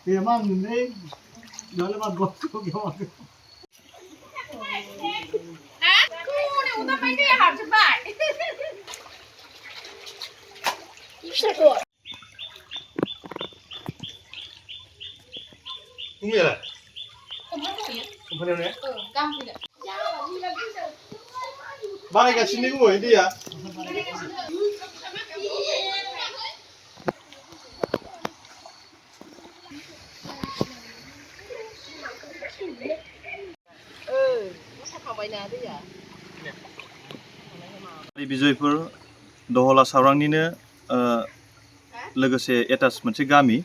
대만인데 열만 먹고 겨워. Không biết là không phải đâu đấy. Ba này cả xin đi ngồi đi à? Bijaypur दहला सावरांनिनो लोगोसे attach मोनसे गामि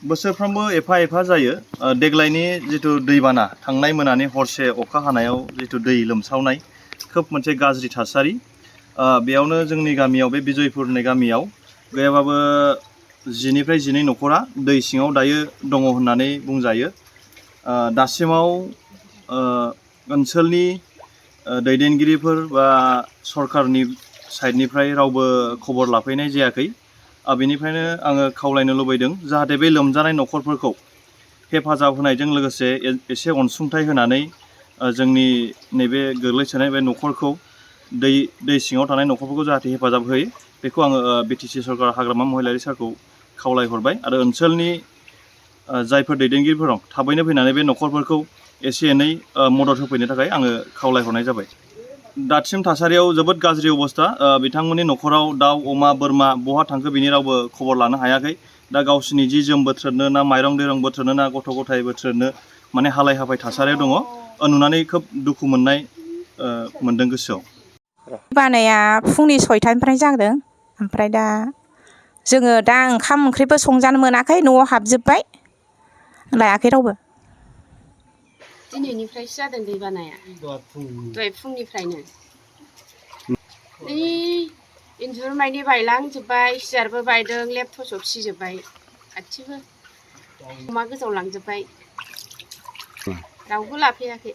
बोसोरफ्रोमबो एफा एफा जायो देग्लायनि जितु दैबाना थांनाय मोनानि हरसे अखा हानायाव जितु दै लोमसावनाय खोब मोनसे गाज्रि थासारि बेयावनो जोंनि गामियाव बे बिजयपुर होननाय गामियाव गैयाबाबो 10 निफ्राय 12 नखरा दै सिङाव दायो दङ होननानै बुंजायो दासिमाव ओनसोलनि दैदेनगिरिफोर बा सरकारनि साइडनिफ्राय रावबो खबर लाफैनाय जायाखै बेनिफ्रायनो आङो खावलायनो लुबैदों जाहाथे बे लोमजानाय नखरफोरखौ हेफाजाब होनायजों लोगोसे एसे अनसुंथाइ होनानै जोंनि नैबे गोग्लैसोनाय बे नखरखौ दै सिङाव थानाय नखरफोरखौ जाहाथे हेफाजाब होयो बेखौ आङो बिटिसि सरकार हाग्रामा महिलारि सारखौ खावलायहरबाय आरो ओनसोलनि जायफोर दैदेनगिरिफोर दं थाबैनो फैनानै बे नखरफोरखौ एसे एनै मदद होफैनो थाखाय आङो खावलायहरनाय जाबाय दासिम थासारियाव जोबोद गाज्रि अबस्था बिथांमोननि नखराव दाउ अमा बोरमा बहा थांखो बिनि रावबो खबर लानो हायाखै दा गावसिनि जि जोम बोथ्रोदनो ना माइरं दैरं बोथ्रोदनो ना गथ' गथाय बोथ्रोदनो माने हालाय हाफाय थासारियाव दङ नुनानै खोब दुखु मोनदों गोसोआव बानाया फुंनि 6टानिफ्राय जादों ओमफ्राय दा जोङो दा ओंखाम ओंख्रिबो संजानो मोनाखै न'आव हाबजोबबाय लायाखै रावबो दिनैनिफ्रायसो जादों दै बानाया दहाय फुंनिफ्रायनो इन्जुर मानि बायलांजोब्बाय सियारबो बायदों लेपटप सिजोब्बाय गासिबो अमा गोजाव लांजोब्बाय रावबो लाफैयाखै